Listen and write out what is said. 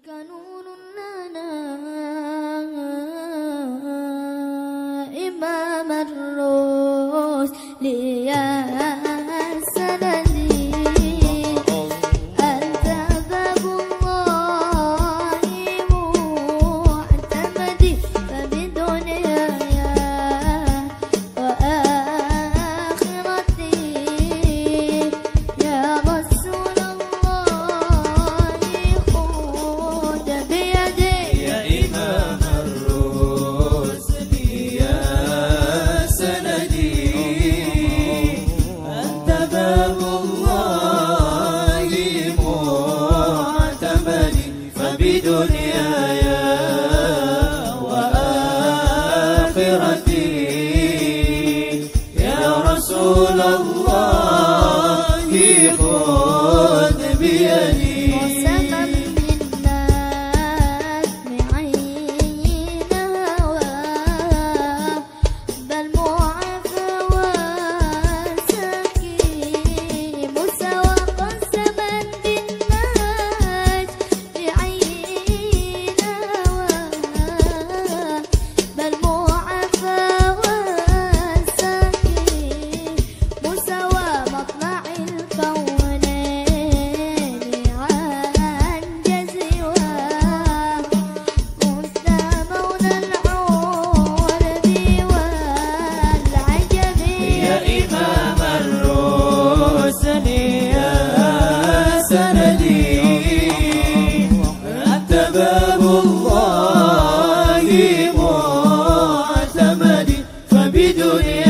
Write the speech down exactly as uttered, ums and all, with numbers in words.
نور لنا إمام الرسل يا سندي. أنت باب الله معتمدي، فبدنياي وآخرتي يا رسول الله خذ بيدي. يا إمام الرسل يا سندي، أنت باب الله معتمدي، فبدنياي وآخرتي يا رسول الله خذ بيدي. وسمم للناس بعين هواه، بل معافى وسكي مساواة قسما بالناس بعين هواه، بل معافى وسكي مساواة مطلع الكونين عن جزواه. أنت مولى العرب والعجم. يا إمام الرسل يا سندي، أنت باب الله معتمدي، فبدنياي